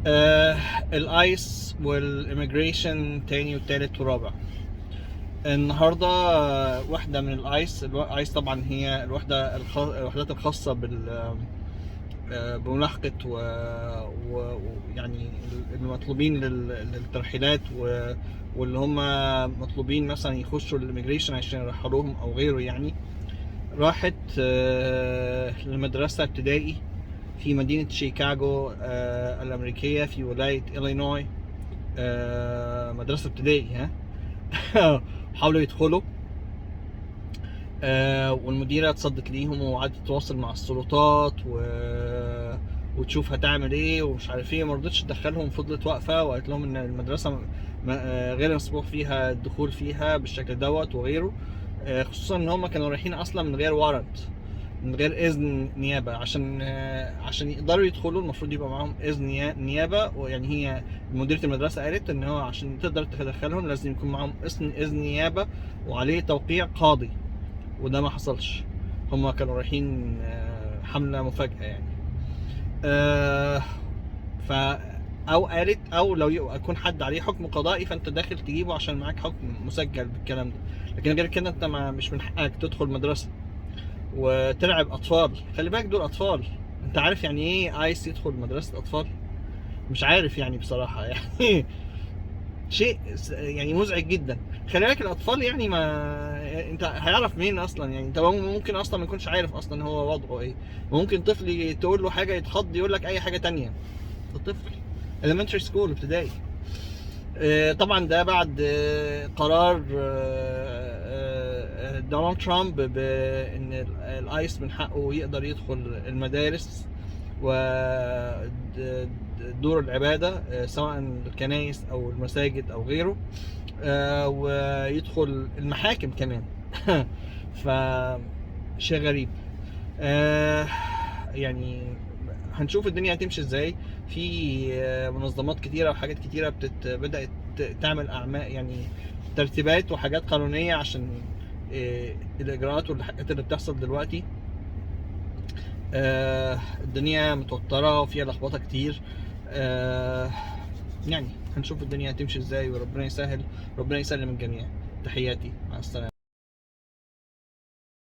ال ICE وال immigration تاني وتالت ورابع. النهارده واحدة من ال ICE، ال ICE طبعا هي الوحدات الخاصة بملاحقه ويعني المطلوبين للترحيلات واللي هم مطلوبين مثلا يخشوا ال immigration عشان يرحلوهم او غيره. يعني راحت لمدرسة ابتدائي في مدينة شيكاغو الأمريكية في ولاية إلينوي، مدرسة ابتدائي، ها، حاولوا يدخلوا والمديرة اتصدت ليهم وقعدت تتواصل مع السلطات وتشوف هتعمل ايه ومش عارف ايه. ما رضتش تدخلهم، فضلت واقفة وقالت لهم ان المدرسة غير مسموح فيها الدخول فيها بالشكل دوت وغيره، خصوصا ان هم كانوا رايحين اصلا من غير warrant، من غير اذن نيابه. عشان يقدروا يدخلوا المفروض يبقى معاهم اذن نيابه. ويعني هي مديره المدرسة قالت ان هو عشان تقدر تدخلهم لازم يكون معاهم اذن نيابة وعليه توقيع قاضي، وده ما حصلش. هم كانوا رايحين حمله مفاجاة يعني. ف او قالت او لو يكون حد عليه حكم قضائي فانت داخل تجيبه عشان معاك حكم مسجل بالكلام ده، لكن غير كده انت ما مش من حقك تدخل مدرسه وترعب اطفال. خلي بالك دول اطفال، انت عارف يعني ايه ICE يدخل مدرسه اطفال؟ مش عارف يعني بصراحة، يعني شيء يعني مزعج جدا. خلي بالك الاطفال يعني ما انت هيعرف مين اصلا، يعني انت ممكن اصلا ما يكونش عارف اصلا هو وضعه ايه. ممكن طفل تقول له حاجة يتخض يقول لك اي حاجة تانية. ده طفل elementary school ابتدائي. طبعا ده بعد قرار دونالد ترامب بان ال ICE من حقه يقدر يدخل المدارس ودور العبادة، سواء الكنائس او المساجد او غيره، ويدخل المحاكم كمان. ف شيء غريب. يعني هنشوف الدنيا هتمشي ازاي. في منظمات كتيرة وحاجات كتيرة بدأت تعمل أعمال، يعني ترتيبات وحاجات قانونية عشان الإجراءات والحاجات اللي بتحصل دلوقتي. الدنيا متوترة وفيها لخبطة كتير. يعني هنشوف الدنيا هتمشي ازاي، وربنا يسهل، ربنا يسلم الجميع. تحياتي، مع السلامة.